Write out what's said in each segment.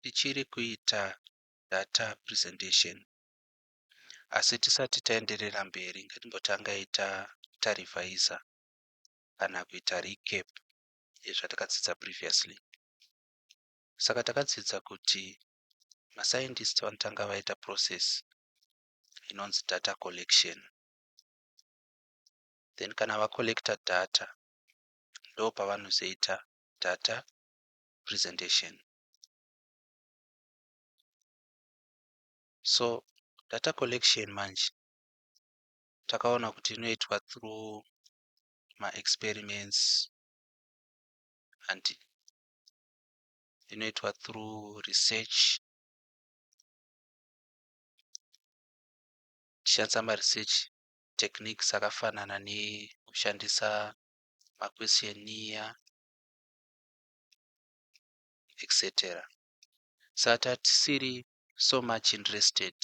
Tichiri kuita data presentation asi tisati taenderera mberi ngatimbotangai tarevhaiza kana kuita recap yezvatakadzidza previously. Saka takadzidza kuti mascientists vanotanga vaita process inonzi data collection. Then kana vacollecta data ndopavanozoita data presentation. So data collection manje takaona kuti inoitwa through maexperiments and inoitwa through research tichishandisa maresearch techniques akafanana nekushandisa maquestionnaire etc. Saka tatisiri so much interested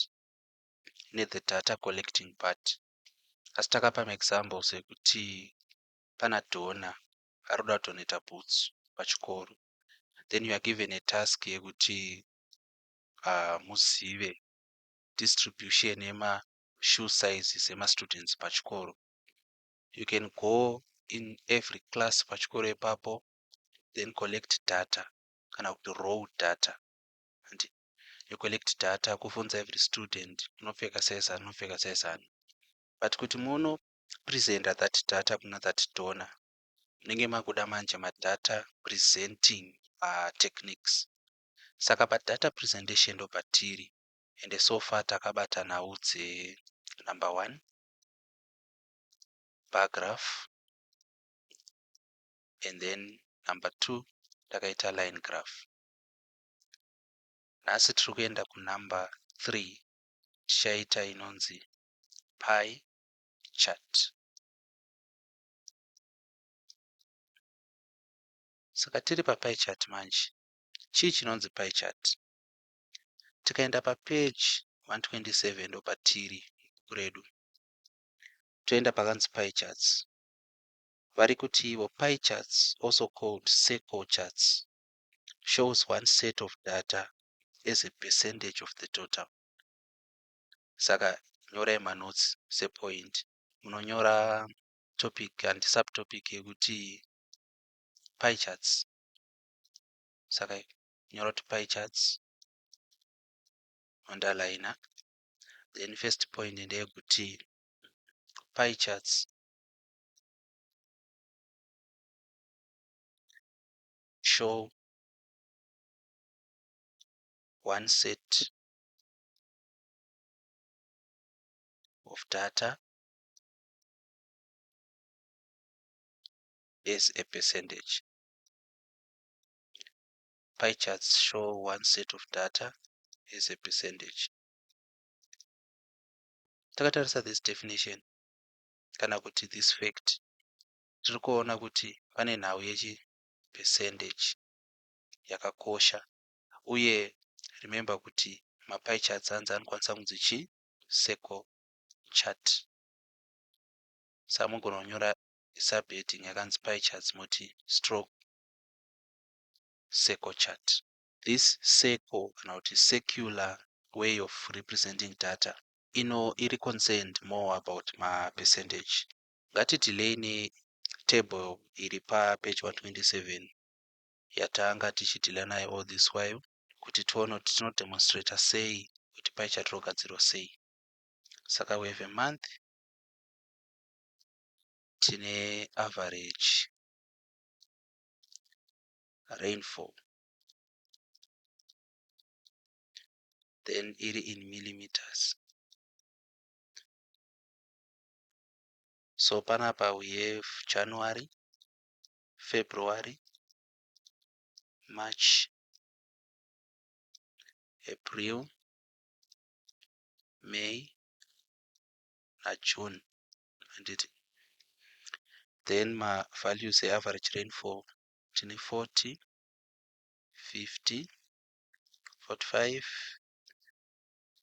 nethe data collecting part asi takapa maexamples ekuti pana donor ari kuda kudonata boots pachikoro then you are given a task yekuti muzive distribution yemashoe sizes emastudents pachikoro. You can go in every class pachikoro ipapo then collect data kana kuti raw data and you collect data kuvhunza every student unopfeka size ani unopfeka size ani but kuti muno presenta that data kuna that donor munenge makuda manje madata presenting techniques. Saka padata presentation ndopatiri ende so far takabata nhau dze number one bar graph and then number two takaita line graph. Nhasi tiri kuenda kunumber 3 tichaita inonzi pie chart. Saka tiri papie chart manje. Chii chinonzi pie chart? Tikaenda papage 127 ndopatiri mubhuku redu. Toenda pakanzi pie charts. Vari kuti ivo pie charts also called circle charts shows one set of data as a percentage of the total. Saka nyorai manotes sepoint. Munonyora topic and subtopic yekuti pie charts. Saka nyora kuti pie charts underliner. Then first point ndeyekuti pie charts show one set of data as a percentage. Pie charts show one set of data as a percentage. Takatarisa this definition kana kuti this fact tiri kuona kuti pane nhau yechi percentage yakakosha uye remember kuti mapie charts anzi anokwanisa kunzi chii circle chart saka mugona kunyora subheading yakanzi pie charts moti stroke circle chart. This circle kana kuti circular way of representing data ino iri concerned more about mapercentage. Ngatidelay netable iri papage 127 yatanga tichidhila nayo all this while kuti tione kuti tinodemonstrata sei kuti pie chart rogadzirwa sei. Saka we have a month tine average rainfall then iri in millimeters. So panapa we have January, February, March, April, May naJune handiti. Then mavalues eaverage rainfall tine 40, 50, 45,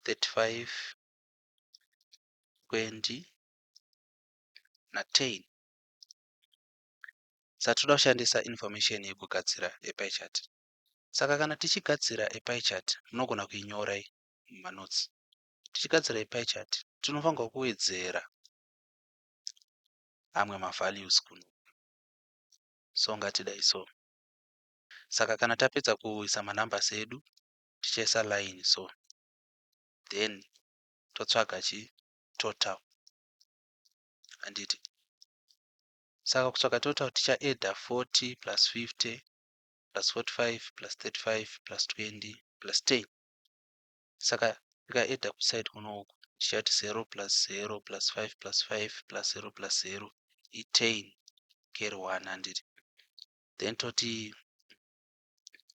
35, 20 na10. Saka toda kushandisa information yekugadzira a pie chart. Saka kana tichigadzira a pie chart, munogona kuinyora mumanotes. Tichigadzira a pie chart, tinofanirwa kuwedzera amwe mavalues kuno. So ngatidai so. Saka kana tapedza kuisa manumbers edu, tichaisa line so, then totsvaga chi total, handiti? Saka kutsvaga total, tichaadda 40 plus 50 plus 45 plus 35 plus 20 plus 10. Saka tikaadda kuside kunoku, tichati 0 plus 0 plus 5 plus 5 plus 0 plus 0 i10, carry 1, handiti? Then toti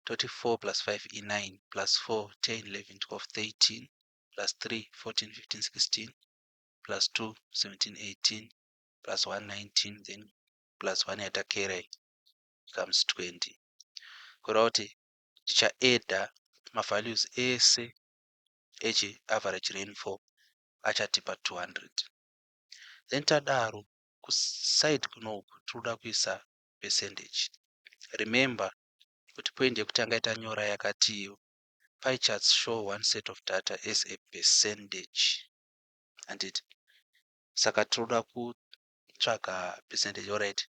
4 plus 5 i9, plus 4, 10, 11, 12, 13, plus 3, 14, 15, 16, plus 2, 17, 18, plus 1, 19, then plus 1 yatacarry becomes 20. Kureva kuti tichaadda mavalues ese echi average rainfall, achatipa 200. Then tadaro, kuside kunoku tinoda kuisa percentage. Remember kuti point yekutanga yatanyora yakati pie charts show one set of data as a percentage, handiti? Saka tinoda kutsvaga percentage. Alright,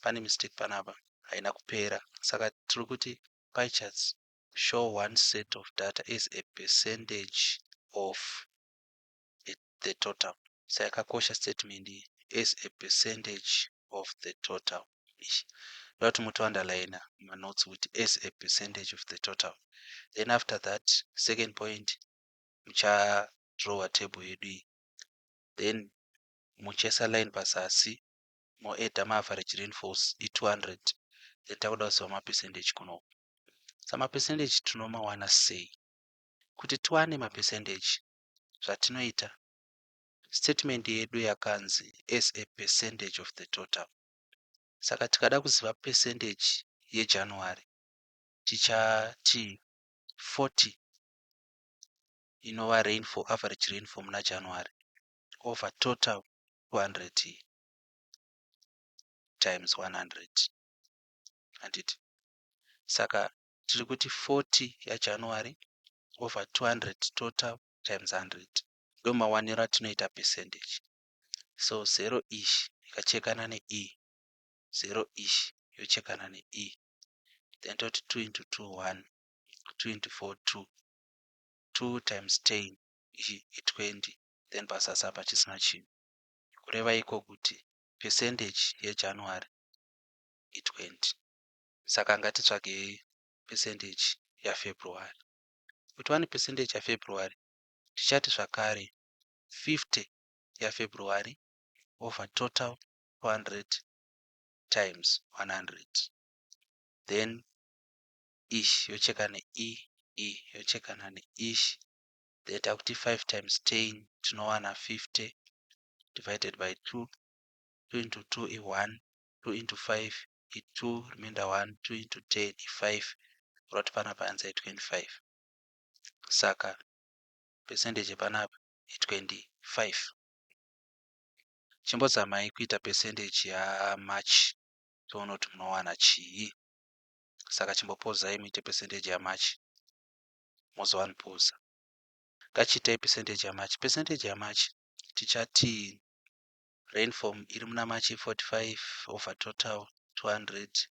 pane mistake panapa, haina kupera. Saka tiri kuti pie charts show one set of data as a percentage of the total. Saka yakakosha statement iyi, as a percentage of the total. Ndoda kuti mutounderline manotes kuti as a percentage of the total. Then after that, second point, muchadrawa table yedu iyi, then muchaisa line pazasi, moadda maaverage rainfalls i200. Then takuda kuziva mapercentage kunoku. Sa mapercentage tinomawana sei? Kuti tiwane mapercentage, zvatinoita, statement yedu yakanzi as a percentage of the total. Saka tikada kuziva percentage yeJanuary, tichati 40, inova rainfall, average rainfall muna January, over total 200 times 100, handiti? Saka tiri kuti 40 yaJanuary over 200 total times 100. Ndo mawaniro atinoita percentage. So 0 ish ikachekana ne, 0 ish yochekana ne, then toti 2 into 2, 1, 2 into 4, 2, 2 times 10 ichi i20, then pasasa apa chisina chinhu. Kureva iko kuti percentage yeJanuary i20. Saka ngatitsvagei percentage yaFebruary. Kuti wane percentage yaFebruary, tichati zvakare 50 yaFebruary over total 200 times 100. Then ish yocheka ne, e yochekana neish, then takuti 5 times 10, tinowana 50 divided by 2. 2 into 2 i1, 2 into 5 i2, remainder 1, 2 into 10 i5. Kureva kuti panapa answer i25. Saka percentage yepanapa i25. Chimbozamai kuita percentage yaMarch, toona kuti munowana chii. Saka chimbopozai muite percentage yaMarch, mozowanipoza. Ngachiitai percentage yaMarch. Percentage yaMarch, tichati rainfall iri muna March 45 over total 200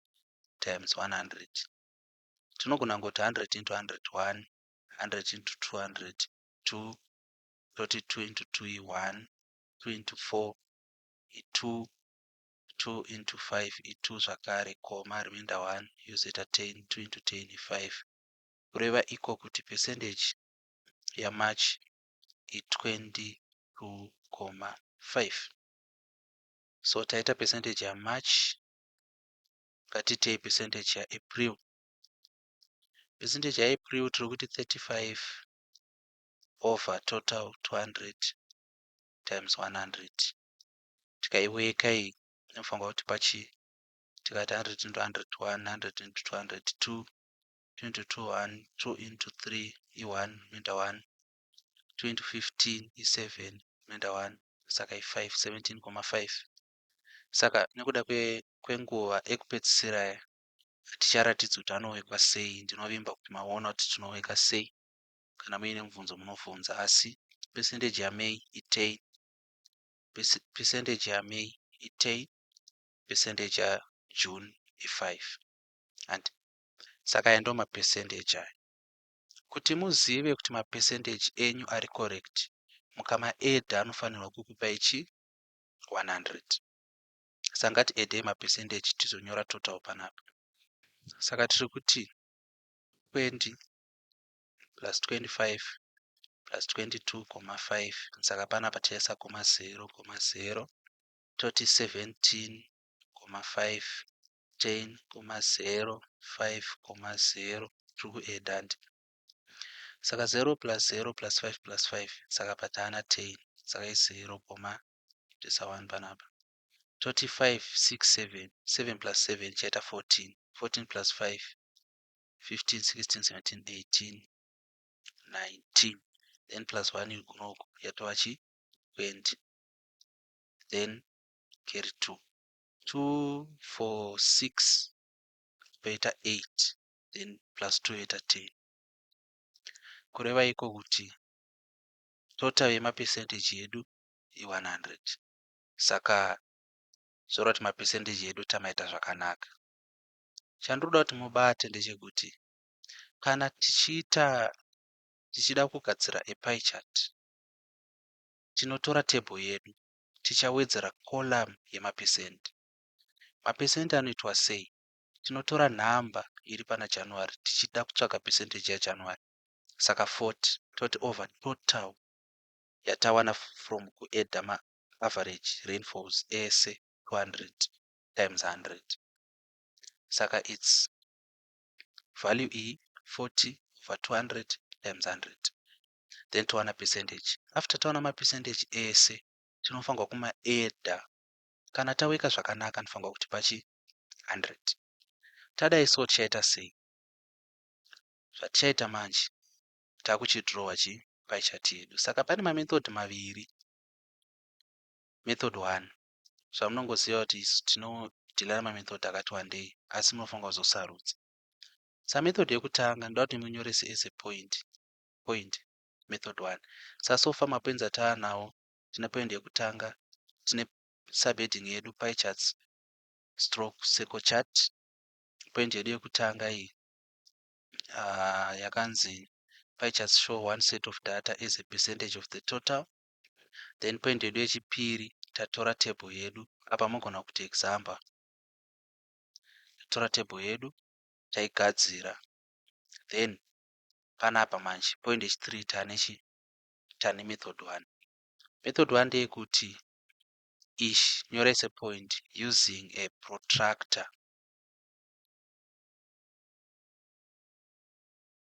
times 100. Tinogona kungoti 100 into 101, 100 into 200, 2. Toti 2 into 2 i1, 2 into 4 i2, 2 into 5 i2 zvakare, comma, remainder 1, yozoita 10, 2 into 10 i5. Kureva iko kuti percentage yaMarch i22,5. So taita percentage yaMarch, ngatitei percentage yaApril. Percentage yaApril, tiri kuti 35 over total 200 times 100. Tikaiweka iyi, inofanirwa kuti pachii? Tikati 100 into 100, 1, 100 into 200, 2, 2 into 2, 1, 2 into 3 i1, remainder 1, 2 into 15 i7, remainder 1, saka i5, 17,5. Saka nekuda kwenguva, ekupedzisira. Ticharatidza kuti anowekwa sei. Ndinovimba kuti maona kuti tinoweka sei. Kana muine mubvunzo munobvunza, asi percentage yaMay i10, percentage yaMay i10, percentage yaJune i5. And saka aya ndo mapercentage aya. Kuti muzive kuti mapercentage enyu ari correct, mukamaedha anofanirwa kukupai chi 100. Saka ngatiedhei mapercentage tizonyora total panapa. Saka tiri kuti 20 plus 25 plus 22,5, saka panapa tichaisa comma 0 comma 0, toti 17,5, 10,0, 5,0, tiri kuedha ndi. Saka 0 plus 0 plus 5 plus 5, saka pataana 10, saka i0 comma toisa 1 panapa. Toti 5 6 7, 7 plus 7 ichaita 14, 14 plus 5 15, 16, 17, 18, 19, then plus 1 kunoku yatova chi 20, then carry 2, 2 4 6 poita 8, then plus 2 yoita 10. Kureva iko kuti total yemapercentage yedu i100. Saka zvoreva kuti mapercentage edu tamaita zvakanaka. Chandinoda kuti mubate ndechekuti kana tichiita tichida kugadzira a pie chart, tinotora table yedu, tichawedzera column yemapercent. Mapercent anoitwa sei? Tinotora nhamba iri pana January, tichida kutsvaga percentage yaJanuary, saka 40, toti over total yatawana from kuedha maaverage rainfalls ese 200 times 100. Saka its value iyi 40 over 200 times 100, then towana percentage. After tawana mapercentage ese, tinofanirwa kumaedha. Kana taweka zvakanaka, anofanirwa kuti pachi 100. Tadai so, tichaita sei? Zvatichaita manje, takuchidhirowa chi pie chart yedu. Saka pane mamethod maviri. Method 1, zvamunongoziva kuti isu tinodeala namamethod akati wandei, asi munofanira kuzosarudza. Sa method yekutanga, ndoda kuti munyorese as a point method 1. Saka so far mapoints ataanawo, tine point yekutanga, tine subheading yedu pie charts stroke circle chart. Point yedu yekutanga iyi yakanzi pie charts show one set of data as a percentage of the total. Then point yedu yechipiri, tatora table yedu. Apa mogona kuti example, tatora table yedu, taigadzira. Then panapa manje point yechi3, tane chi tane method 1. Method 1 ndeyekuti ishi nyorai sepoint using a protractor,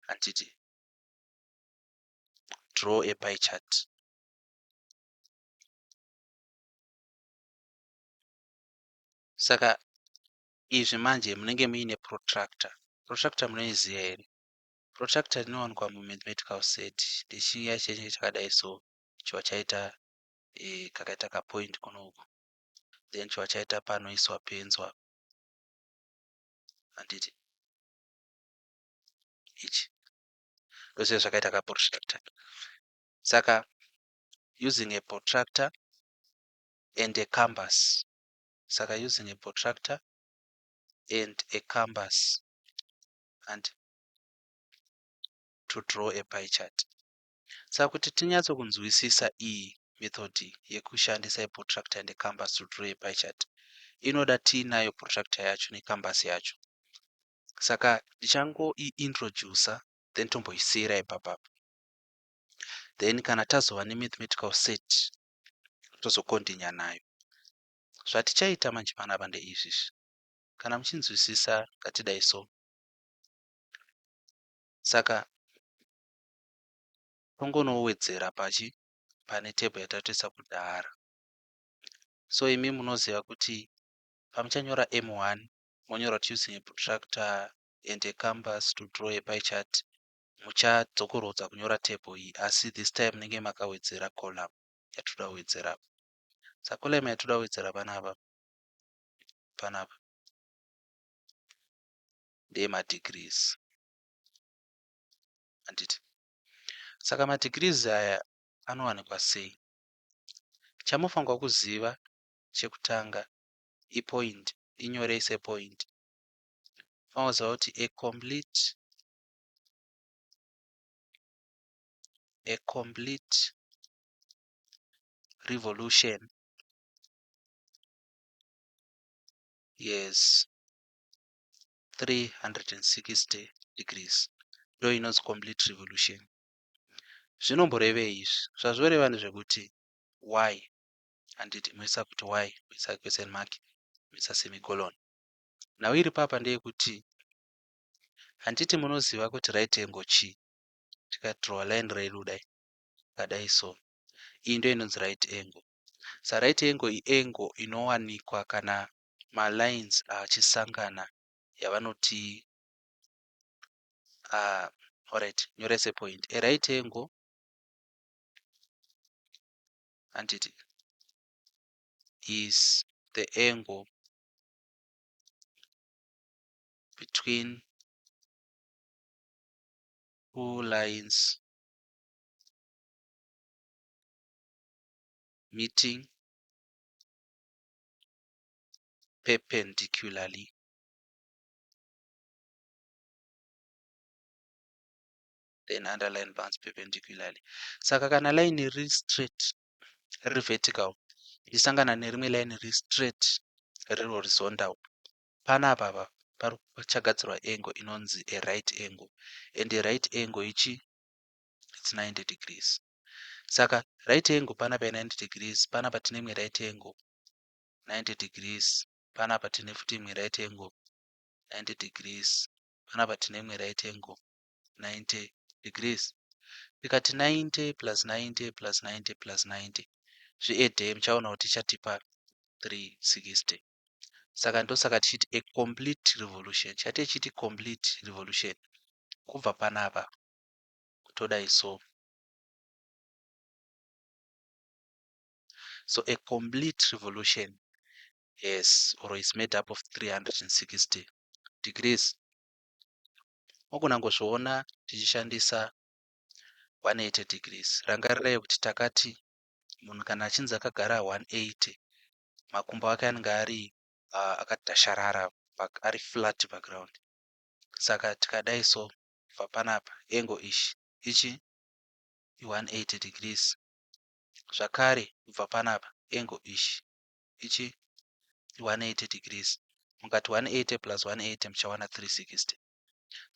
handiti, draw a pie chart. Saka izvi manje munenge muine protractor. Protractor munoiziva here? Protractor inowanikwa mumathematical set, ndechiya chenye chakadai so, chiva chaita kakaita kapoint kunoku, then chiva chaita panoiswa penzwa, handiti? Ichi ndozviya zvakaita kaprotractor. Saka using a protractor and a compass, saka using a protractor and a compass and to draw a pie chart. Saka kuti tinyatsokunzwisisa iyi method yekushandisa protractor and a compass to draw a pie chart, inoda tiinayo protractor yacho necompass yacho. Saka ndichangoiintroduca, then tomboisiyira ipapapa, then kana tazova nemathematical set tozokontinya nayo. Zvatichaita manje panapa ndeizvizvi, kana muchinzwisisa, ngatidai so. Saka tongonowedzera pachi pane table yatatoisa kudhara. So imi munoziva kuti pamuchanyora M1, monyora kuti using a protractor and a compass to draw a pie chart, muchadzokorodza kunyora table iyi, asi this time munenge makawedzera column yatoda kuwedzera. Saka column yatoda kuwedzera panapa Ndeyemadegrees, handiti? Saka madegrees aya anowanikwa sei? Chamufanirwa kuziva chekutanga ipoint, inyorei sepoint. Fanira kuziva kuti a complete revolution yes 360 degrees. Ndo inonzi complete revolution. Zvinomborevei izvi? Zvazvoreva ndezvekuti y, handiti? Moisa kuti y, moisa question mark, moisa semicolon. Nhau iri papa ndeyekuti, handiti munoziva kuti right angle chii? Tikadrowa line redu kudai, kadai, so iyi ndo inonzi right angle. Sa right angle iangle inowanikwa kana malines achisangana yavanoti alright, nyorai sepoint. A right angle, handiti, is the angle between two lines meeting perpendicularly. Then underline bounce perpendicularly. Saka kana line riri straight, riri vertical, richisangana nerimwe line riri straight, riri horizontal, panapa apa pachagadzirwa angle inonzi a right angle, and a right angle ichi, it's 90 degrees. Saka right angle panapa i90 degrees, panapa tine imwe right angle 90 degrees, panapa tine futi imwe right angle 90 degrees, panapa tine imwe right angle 90 degrees. Tikati 90 plus 90 plus 90 plus 90, zviadde, muchaona kuti ichatipa 360. Saka ndosaka tichiti a complete revolution. Chati ichiti complete revolution kubva panapa todai. So a complete revolution has or is made up of 360 degrees. Ogona kuzviona tichishandisa 180 degrees. Rangarirai kuti takati munhu kana achinzi akagara 180, makumbo ake anenge ari akadhasharara, ari flat paground. Saka tikadai so, kubva panapa, angle ichi ichi i180 degrees. Zvakare kubva panapa, angle ichi ichi i180 degrees. Mukati 180 plus 180, muchawana 360.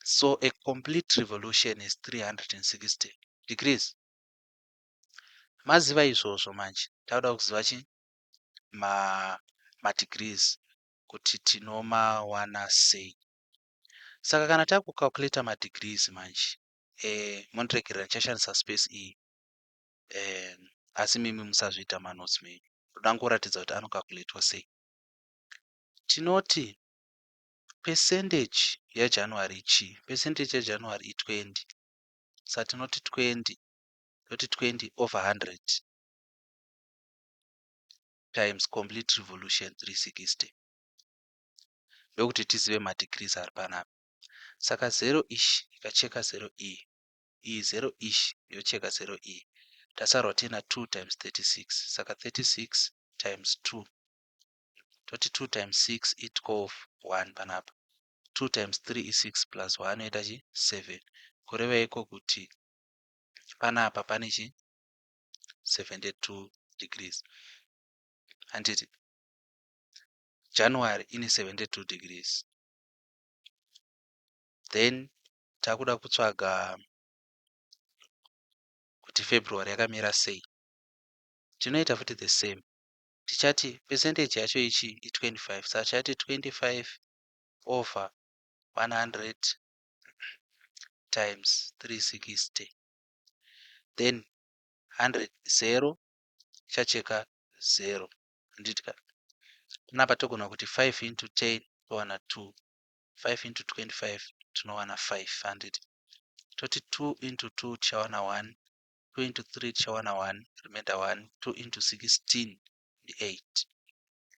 So a complete revolution is 360 degrees. Maziva izvozvo, manje tauda kuziva chi madegrees kuti tinomawana sei. Saka kana takucalculata madegrees manje, mundiregerera, ndichashandisa space iyi, asi mimi musazviita manotes menyu. Ndoda ngoratidza kuti anocalculatwa sei. Tinoti percentage yaJanuary chii? Percentage yaJanuary i20. Saka tinoti 20, toti 20 over 100 times complete revolution 360, ndokuti tizive madegrees ari panapa. Saka 0 ishi ikacheka 0 iyi, iyi 0 ishi yocheka 0 iyi, tasarwa tiina 2 times 36. Saka 36 times 2, toti 2 times 6 i12, 1 panapa. 2 times 3 i6, plus 1 yoita chi 7. Kureva iko kuti panapa pane chi 72 degrees, handiti? January ine 72 degrees. Then takuda kutsvaga kuti February yakamira sei. Tinoita futi the same. Tichati percentage yacho ichi i25. Saka tichati 25 over 100 times 360. Then 100 0 ichacheka 0, handiti? Panapa togona kuti 5 into 10, towana 2. 5 into 25, tinowana 5, handiti? Toti 2 into 2, tichawana 1. 2 into 3, tichawana 1, remainder 1. 2 into 16 ndi8.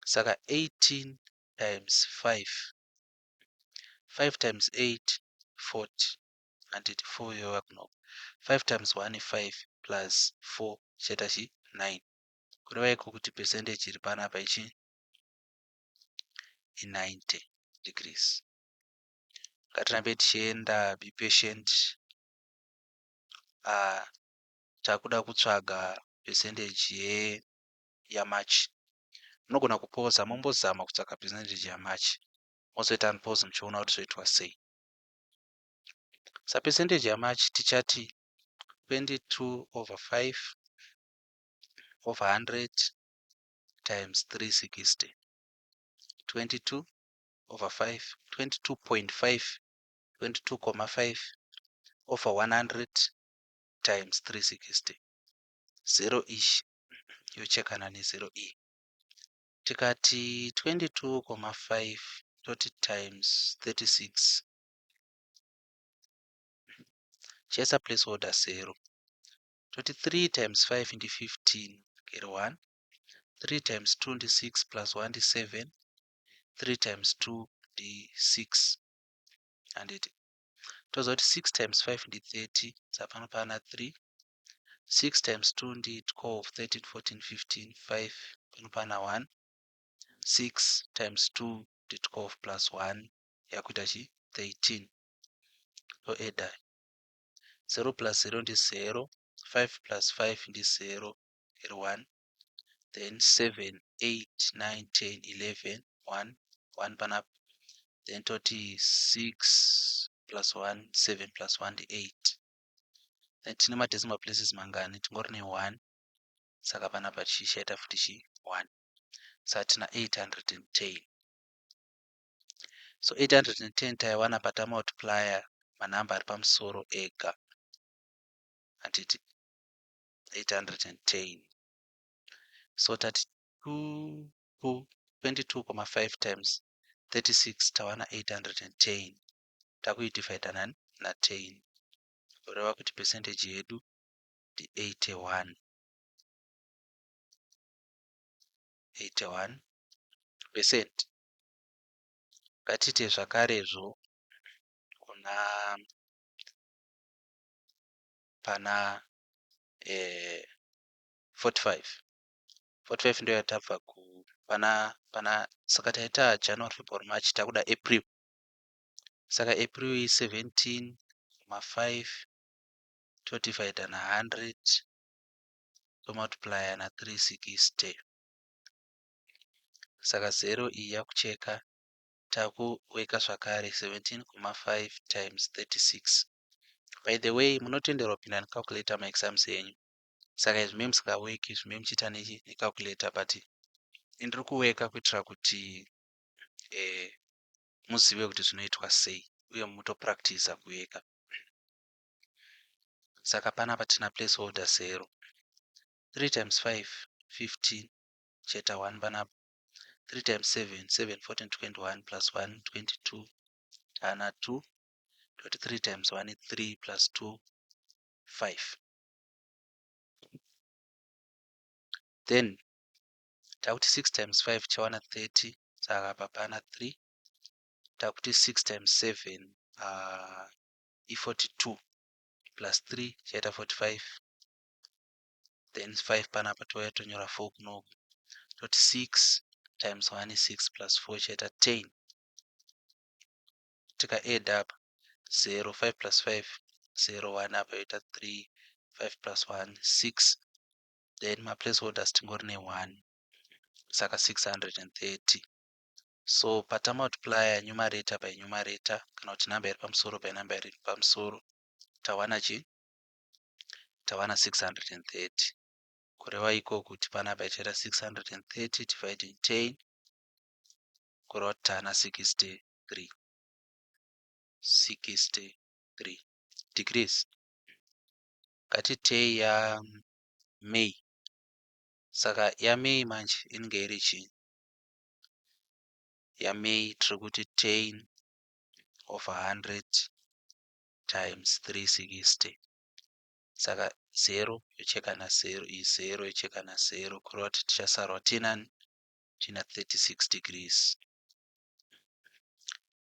Saka 18 times 5 5 times 8 40, handiti? 4 yova kunoko. 5 times 1 5 plus 4 chaita chi 9. Kureva iko kuti percentage iri panapa ichi i90 degrees. Ngatirambe tichienda, be patient. Takuda kutsvaga percentage yaMarch. Munogona kupoza mombozama kutsvaga percentage yaMarch, mozoita unpause muchiona kuti zvoitwa sei. Sa percentage yaMarch tichati 22 over 5 over 100 times 360. 22 over 5, 22.5, 22,5 over 100 times 360. 0 ishi yochekana ne0 e. Tikati 22,5 toti times 36, chaisa placeholder 0. Toti 3 times 5 ndi 15, carry 1. 3 times 2 ndi 6 plus 1 ndi 7. 3 times 2 ndi 6, handiti? Toziva kuti 6 times 5 ndi 30, saka pano pana 3. 6 times 2 ndi 12, 13, 14, 15, 5, pano pana 1. 6 times 2 ndi 12 plus 1 yakuita chi 13. Toeda 0 plus 0 ndi 0, 5 plus 5 ndi 0, carry 1. Then 7, 8, 9, 10, 11, 1, 1 panapa. Then toti 6 plus 1, 7 plus 1 ndi 8. Then tine madecimal places mangani? Tingori ne1, saka panapa tichichaita futi chi 1. Saka tina 810. So 810 taiwana patamultiplya manhamba ari pamusoro ega, handiti? 810. So tati 22,5 times 36, tawana 810. Takuidivhaidha nani? Na10. Kureva kuti percentage yedu ndi 81, 81%. Ngatiite zvakarezvo kuna pana 45. 45 ndiyo yatabva ku pana pana. Saka taita January, February, March, takuda April. Saka April i17,5, todivhaidha na100, tomultiplya na360. Saka 0 iyi yakucheka. Takuweka zvakare 17,5 times 36. By the way, munotenderwa kupinda necalculator maexams enyu. Saka izvi me musingaweki, zvime muchiita necalculator, but indiri kuweka kuitira kuti muzive kuti zvinoitwa sei uye mutopractisa kuweka. Saka panapa tina placeholder 0. 3 times 5 15, cheta 1 panapa. 3 times 7, 7, 14, 21 plus 1 22, tana 2. Toti 3 times 1 3 plus 2 5. Then takuti 6 times 5 chawana 30, saka apa pana 3. Takuti 6 times 7 i42 plus 3 chaita 45. Then 5 panapa, touya tonyora 4 kunoku. Toti 6 times 1 6 plus 4 chaita 10. Tika add up 0, 5 plus 5 0, 1, apa yoita 3, 5 plus 1 6. Then maplaceholders tingori ne1, saka 630. So patamultiplya numerator by numerator, kana kuti number iri pamusoro by number iri pamusoro, tawana chi? Tawana 630. Kureva iko kuti panapa ichaita 630 dividing 10, kureva kuti taana 63, 63 degrees. Ngatitei yaMay. Saka yaMay manje inenge iri chii? YaMay tiri kuti 10 over 100 times 360. Saka 0 yocheka na0, iyi 0 yocheka na0, kureva kuti tichasarwa tinani? Tina 36 degrees.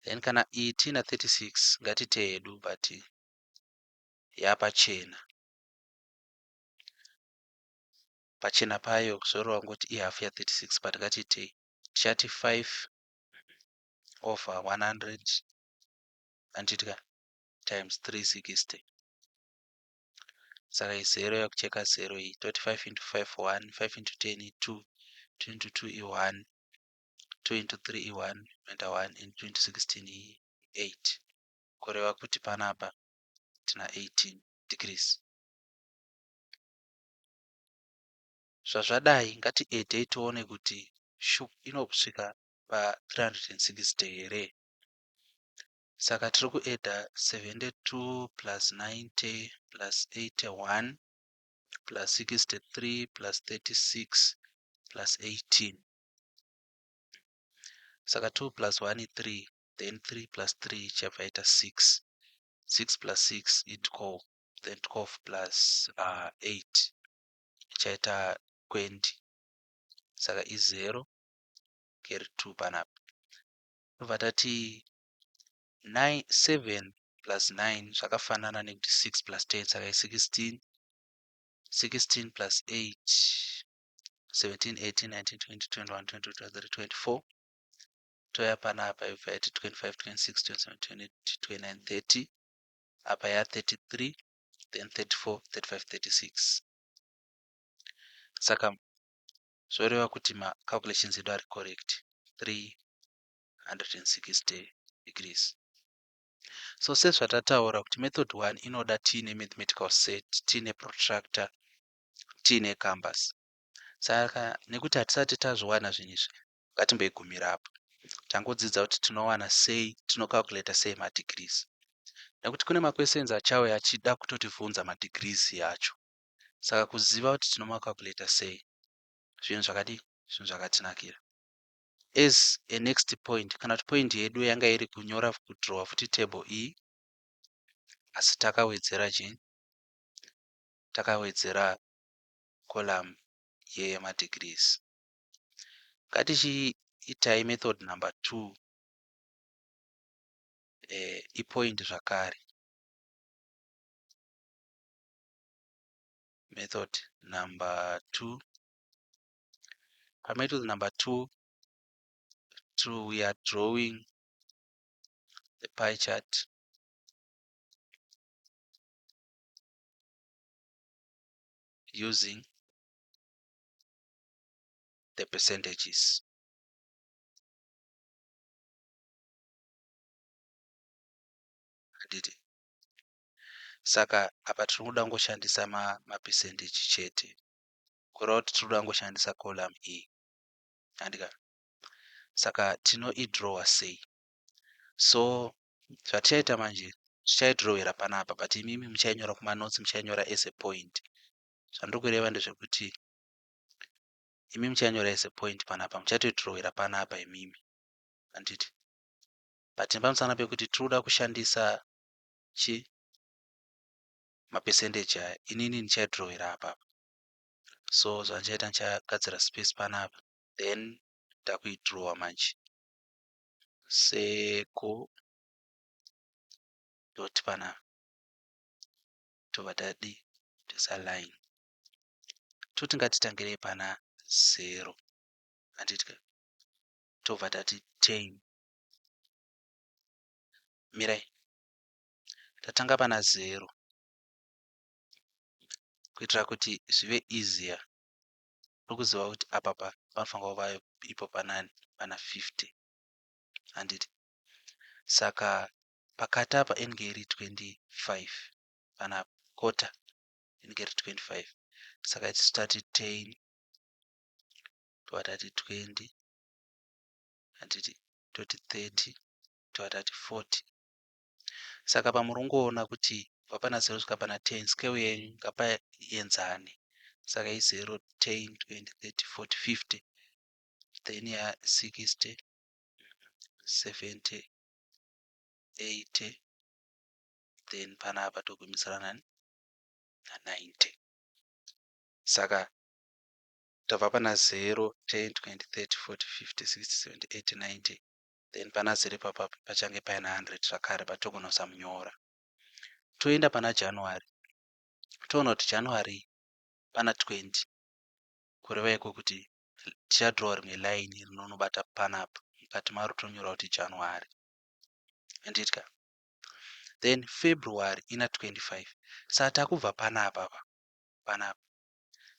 Then kana iyi tiina 36 ngatiite hedu, but yapachena pachena payo zvoreva kungoti ihafu ya36, but ngatiitei tichati 5 over 100, handiti, times 360. Saka izero yakucheka 0 iyi, toti 5 into 5 1, 5 into 10 2, 2 into 2 i1, 2 into 3 i1, inoita 1, and 2 into 16 i8. Kureva kuti panapa tina 18 degrees. Zvazvadai, ngatiedhei tione kuti inosvika pa360 here. Saka tiri kuedha 72 plus 90 plus 81 plus 63 plus 36 plus 18. Saka 2 plus 1 i3, then 3 plus 3 ichabva yaita 6, 6 plus 6 i12, then 12 plus 8 ichaita 20. Saka i0 carry 2 panapa. Tobva tati 9, 7 plus 9 zvakafanana nekuti 6 plus 10, saka i16. 16 plus 8, 17, 18, 19, 20, 21, 22, 23, 24. Touya panapa, ibva yati 25, 26, 27, 28, 29, 30. Apa ya33, then 34, 35, 36. Saka zvoreva kuti macalculations edu ari correct, 360 degrees. So sezvatataura kuti method 1 inoda tiine mathematical set, tiine protractor, tiine compass. Saka nekuti hatisati tazviwana zvinhu izvi, ngatimboigumira apo. Tangodzidza kuti tinowana sei, tinocalculata sei madegrees, nekuti kune maquestions achauya achida kutotivhunza madegrees yacho. Saka kuziva kuti tinomacalculata sei, zvinhu zvakadii, zvinhu zvakatinakira. As a next point, kana kuti point yedu yanga iri kunyora, kudhirowa futi table iyi, asi takawedzera chii? Takawedzera column yemadegrees. Ngatichiitai method number 2. Ipoint zvakare, method number 2. Pamethod number 2, we are drawing the pie chart using the percentages. Handiti? Saka apa tiri kuda kungoshandisa mapercentage chete, kureva kuti tiri kuda kungoshandisa column iyi, handika? Saka tinoidhirowa sei? So zvatichaita manje, tichaidhirowera panapa, but imimi muchainyora kumanotes, muchainyora as a point. Zvandiri kureva ndezvekuti imi muchainyora as a point panapa, muchatoidhirowera panapa imimi, handiti? But nepamusana pekuti tiri kuda kushandisa chi mapercentage aya, inini ndichaidhirowera apapa. So zvandichaita, ndichagadzira space panapa, then ndakuidhirowa manje. Seko dot panapa, tobva tadi toisa line, toti ngatitangirei pana 0, handiti? Tobva tati 10. Mirai, tatanga pana 0 kuitira kuti zvive easier. Tiri kuziva kuti apapa panofanira kuva ipo panani? Pana 50, handiti? Saka pakati apa inenge iri 25, pana quarter inenge iri 25. Saka itisu tati 10, tobva tati 20, handiti? Toti 30, tobva tati 40. Saka pamuri kungoona kuti kubva pana 0 kusvika pana 10, scale yenyu ngapaenzane. Saka i0, 10, 20, 30, 40, 50, then ya60, 70, 80, then panapa togumisira nani? Na90. Saka tabva pana 0, 10, 20, 30, 40, 50, 60, 70, 80, 90. Then pana 0 ipapa pachange paina 100 zvakare, patogona kusamunyora. Toenda pana January, toona kuti January pana 20, kureva iko kuti tichadhirowa rimwe line rinonobata panapa, mukati maro tonyora kuti January, handitya. Then February ina 25, saka takubva panapa pa panapa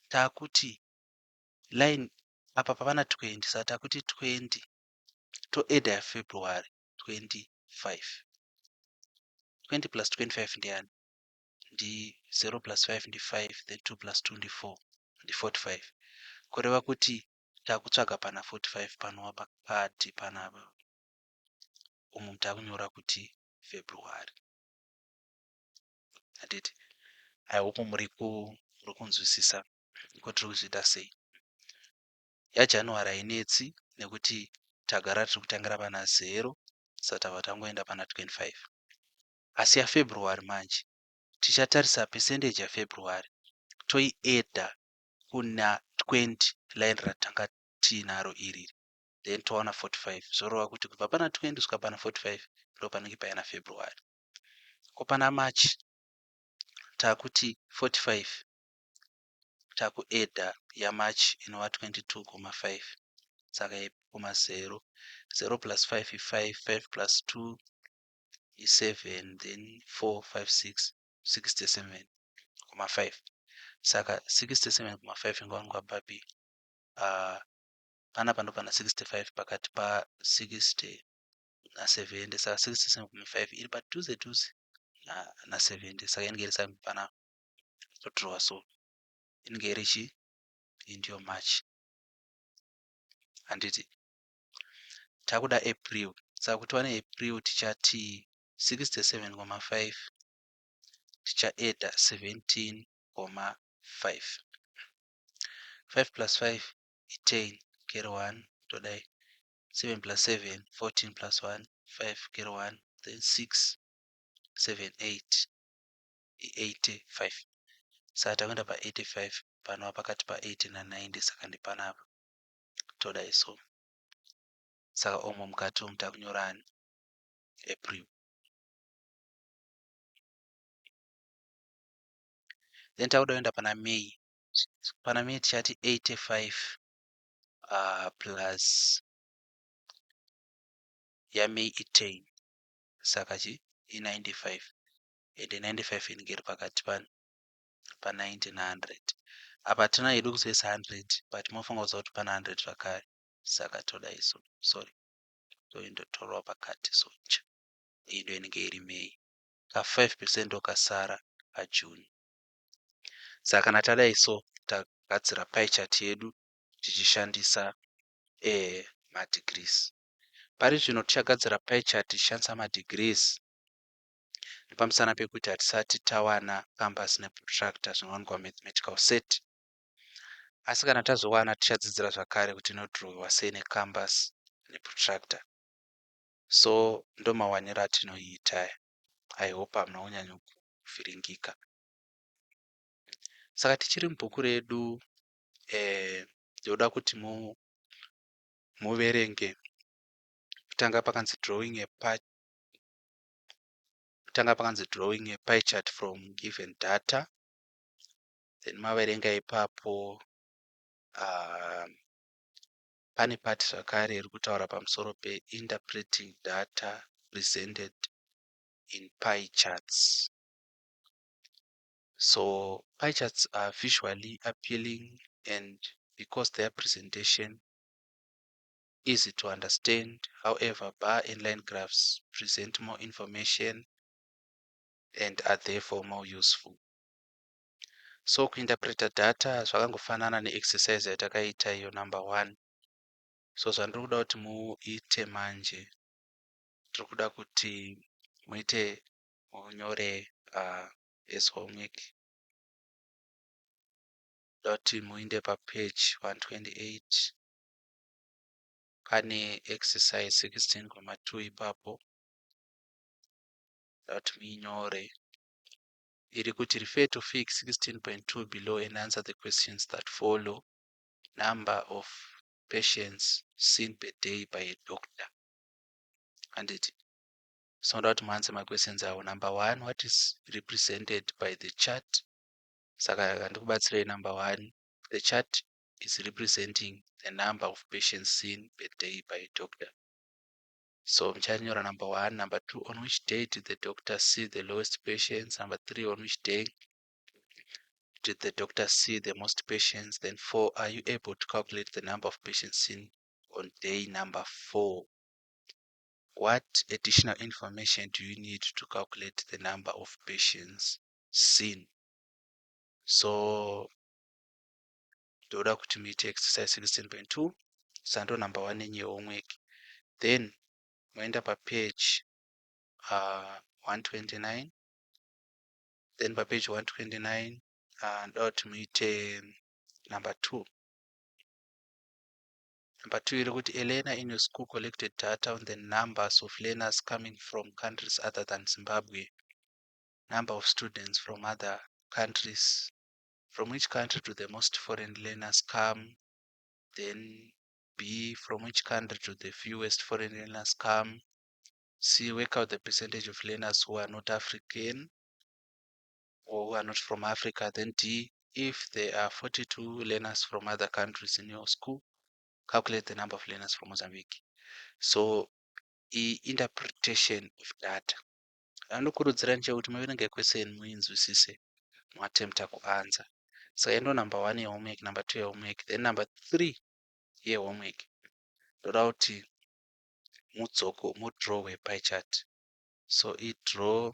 takuti line apa pavana 20, saka takuti 20 toedha yaFebruary 25. 20 plus 25 ndiyani? Ndi 0 plus 5 ndi 5, then 2 plus 2 ndi 4, ndi 45. Kureva kuti takutsvaga pana 45 panova pakati panapa umu, takunyora kuti February, handiti? I hope muri kunzwisisa kuti tiri kuzviita sei. YaJanuary hainetsi nekuti tagara tiri kutangira pana 0, saka tabva tangoenda pana 25. Asi yaFebruary manje tichatarisa percentage yaFebruary, toiedha kuna 20, line ratanga tiinaro iriri, then towana 45. Zvoreva kuti kubva pana 20 kusvika pana 45 ndo panenge paina February. Ko pana March takuti 45 takuedha yaMarch inova 22,5, saka kuma 0, 0 plus 5 i5, 5 plus 2 i7, then 4 5 6, 67,5. Saka 67,5 ingawanikwa papi? Panapa ndo pana 65, pakati pa60 na70, saka 67,5 iri padhuze dhuze na70, saka inenge iri pana todhirowa, so inenge iri chi indiyo March, handiti? Takuda April, saka kuti wane April tichati 67,5 tichaedha 17,5. 5 plus 5 i10, carry 1, todai 7 plus 7 14, plus 1 5, carry 1, then 6 7 8 i85. Saka takuenda pa85 panova pakati pa80 na90, saka ndipanapa, todai so. Saka omo mukati omu takunyorani? April. Then takuda kuenda pana May. Pana May tichati 85 plus yaMay i10, saka chi i95, ende 95 inenge iri pakati pani pa90 na100. Apa tina hedu kuzoisa 100, but mofanira kuziva kuti pana 100 zvakare, saka todai so. Sorry, toindotorwa pakati, so cha iyi ndo inenge iri May. Ka5% okasara paJune. Saka kana tadai so, tagadzira pie chart yedu tichishandisa madegrees. Pari zvino tichagadzira pie chart tichishandisa madegrees nepamusana pekuti hatisati tawana compass neprotractor zvinowanikwa mathematical set. Asi kana tazowana, tichadzidzira zvakare kuti inodhirowiwa sei necompass neprotractor. So ndomawaniro atinoiita. I hope hamuna kunyanya kuvhiringika. Saka tichiri mubhuku redu, ndoda kuti muverenge kutanga pakanzi drawing a pie, kutanga pakanzi "Drawing a pie chart from given data". Then maverenga ipapo, pane part zvakare iri kutaura pamusoro peinterpreting data presented in pie charts. So pie charts are visually appealing and because their presentation easy to understand. However, bar and line graphs present more information and are therefore more useful. So kuinterpreta data zvakangofanana neexercise yatakaita iyo number one. So zvandiri kuda kuti muite manje, tiri kuda kuti muite munyore as homework, da kuti muinde papage 128, pane exercise 16.2 ipapo. Da kuti muinyore, iri kuti, "Refer to Fig 16.2 below and answer the questions that follow. Number of patients seen per day by a doctor." Handiti? So ndoda kuti muanswer maquestions avo. Number one, what is represented by the chart? Saka handikubatsirei number one. The chart is representing the number of patients seen per day by a doctor. So muchanyora number one. Number two, on which day did the doctor see the lowest patients? Number three, on which day did the doctor see the most patients? Then four, are you able to calculate the number of patients seen on day number four? What additional information do you need to calculate the number of patients seen? So ndoda kuti muite exercise 16.2, sando number one nenye homework. Then moenda papage 129. Then papage 129 ndoda kuti muite number two. Number two iri kuti, a learner in your school collected data on the numbers of learners coming from countries other than Zimbabwe. Number of students from other countries. From which country do the most foreign learners come? Then B, from which country do the fewest foreign learners come? C, work out the percentage of learners who are not African or who are not from Africa. Then D, if there are 42 learners from other countries in your school, calculate the number of learners from Mozambique. So i-interpretation of data. Anokurudzira nchekuti muverenge question, muinzwisise, muattempta kuanswer. Saka ndo number one yehomework, number two yehomework. Then number three yehomework, ndoda kuti mudzoko mudrawe pie chart. So idraw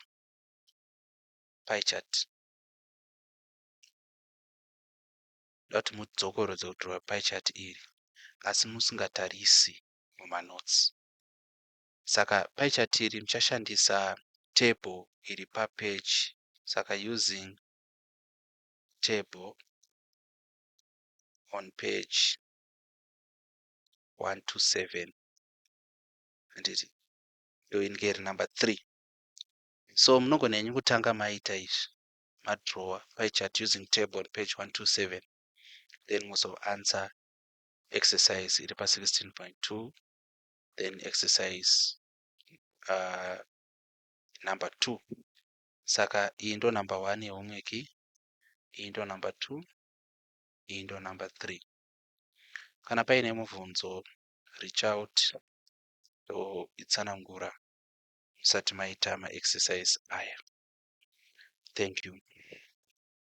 pie chart. Ndoda kuti mudzokorodze kudhirowa pie chart iri, asi musingatarisi mumanotes. Saka pie chart iri muchashandisa table iri papage. Saka using table on page 127, handiti? Ndo inenge iri number 3. So munogona henyu kutanga maita izvi, madrowa pie chart using table on page 127, then mozoanswer exercise iri pa16.2, then exercise number 2. Saka iyi ndo number 1 yehomework, iyi ndo number 2, iyi ndo number 3. Kana paine mubvunzo, reach out, ndoitsanangura musati maita maexercise aya. Thank you.